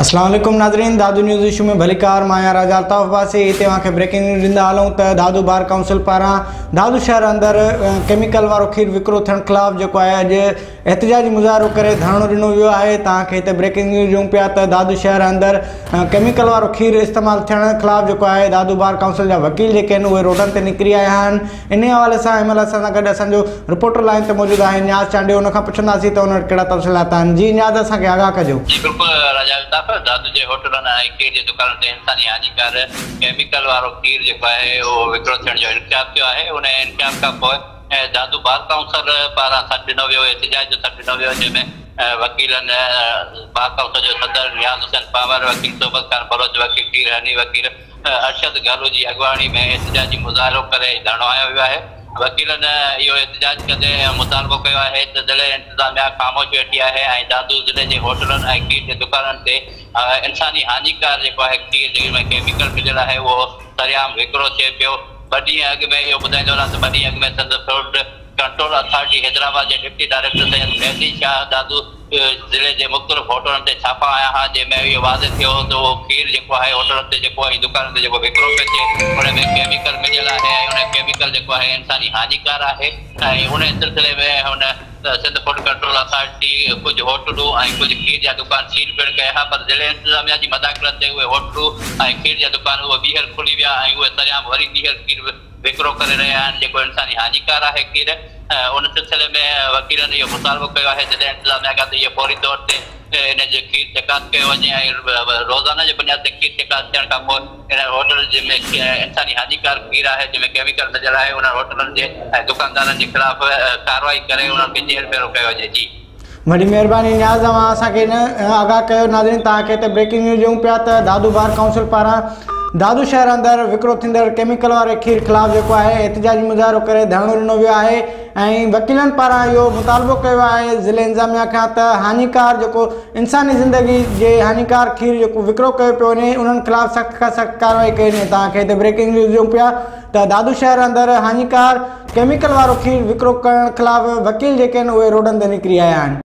اسلام عليڪم ناظرين دادو نيوز اشو ۾ ڀليڪار مان آهيان راجا الطاف عباسي هتي اوهان کي بريڪنگ نيوز ڏيندا هلون ته دادو بار ڪائونسل پاران دادو شهر اندر ڪيميڪل وارو کير وڪرو ٿيڻ خلاف جيڪو آهي اڄ احتجاجي مظاهرو ڪري ڌرڻو ڏنو ويو آهي توهان کي هتي بريڪنگ نيوز ڏيون پيا ته دادو شهر اندر ڪيميڪل وارو کير استعمال ٿيڻ خلاف جيڪو آهي دادو بار ڪائونسل جا وڪيل جيڪي آهن اهي روڊن تي نڪري آيا آهن انهي حوالي سان هن مهل اسان سان گڏ اسان جو رپورٽر لائين تي موجود آهي نياز چانڊيو ان کان پڇنداسين ته ان وٽ ڪهڙا تفصيلات آهن جي نياز اسان کي آگاهه ڪجو. جي بلڪل راجا الطاف، دادو جي هوٽلن ۽ کير جي دڪانن تي انساني هاڃيڪار ڪيميڪل وارو کير جيڪو آهي اهو وڪرو ٿيڻ جو انڪشاف ٿيو آهي انهي انڪشاف کان پوء دادو بار ڪائونسل پاران سڏ ڏنو ويو احتجاج جو سڏ ڏنو ويو جنهن ۾ وڪيلن بار ڪائونسل جو صدر نياز حسين پنهور، وڪيل صحبت خان بلوچ، وڪيل پير هني، وڪيل ارشد گهلو جي اڳواڻي ۾ احتجاجي مظاهرو ڪري ڌرڻو هنيو ويو آهي. وڪيلن اهو احتجاج ڪندي مطالبو ڪيو آهي ته ضلعي انتظاميا خاموش ويٺي آهي ۽ دادو ضلعي جي هوٽلن ۽ کير جي دڪانن تي انساني هاڃيڪار جيڪو آهي کير جنهن ۾ ڪيميڪل مليل آهي اهو سرعام وڪرو ٿئي پيو. ٻه ڏينهن اڳ ۾ اهو ٻڌائيندو هلان ته ٻه ڏينهن اڳ ۾ Sindh food control authority Hyderabad جي ڊپٽي ڊائريڪٽر سيد مهدي شاهه دادو ضلعي جي مختلف هوٽلن تي ڇاپا هنيا ها جنهن ۾ اهو واضح ٿيو هو ته اهو کير جيڪو آهي هوٽلن تي جيڪو ۽ دڪانن تي جيڪو وڪرو پيو ٿئي ان ۾ ڪيميڪل مليل آهي ۽ ان ڪيميڪل جيڪو آهي انساني هاڃيڪار آهي ۽ ان سلسلي ۾ هن سنڌ فوڊ ڪنٽرول اٿارٽي ڪجهه هوٽلون ۽ ڪجهه کير جا دڪان سيل پڻ ڪيا ها پر ضلعي انتظاميا جي مداخلت تي اهي هوٽلون ۽ کير جا دڪان اهي ٻيهر کلي ويا ۽ اهي سرعام وري ٻيهر کير وڪرو ڪري رهيا آهن جيڪو انساني هاڃيڪار آهي کير ان سلسلي ۾ وڪيلن اهو مطالبو ڪيو آهي ضلعي انتظاميا کان ته اهي فوري طور تي ان جو کير چڪاس ڪيو وڃي ۽ روزانه جي بنياد تي کير چڪاس ٿيڻ کان پوء انهن هوٽلن جن ۾ انساني هاڃيڪار کير آهي جنهن ۾ ڪيميڪل مليل آهي انهن هوٽلن جي ۽ دڪاندارن جي خلاف ڪارروائي ڪري انهن کي جيل ڀيرو ڪيو وڃي جي. وڏي مهرباني نياز اوهان اسان کي آگاهه ڪيو ناظرين توهان کي هتي بريڪنگ نيوز ڏيون پيا ته دادو بار ڪائونسل پاران دادو شهر اندر وڪرو ٿيندڙ ڪيميڪل واري کير خلاف جيڪو آهي احتجاجي مظاهرو ڪري ڌرڻو ڏنو ويو آهي ۽ وڪيلن پاران اهو مطالبو ڪيو آهي ضلعي انتظاميا کان ته هاڃيڪار جيڪو انساني زندگي جي هاڃيڪار کير جيڪو وڪرو ڪيو پيو وڃي انهن خلاف سخت کان سخت ڪارروائي ڪئي وڃي توهان کي هتي بريڪنگ نيوز ڏيون پيا ته دادو شهر اندر هاڃيڪار ڪيميڪل وارو کير وڪرو ڪرڻ خلاف وڪيل جيڪي آهن اهي روڊن تي نڪري آيا آهن.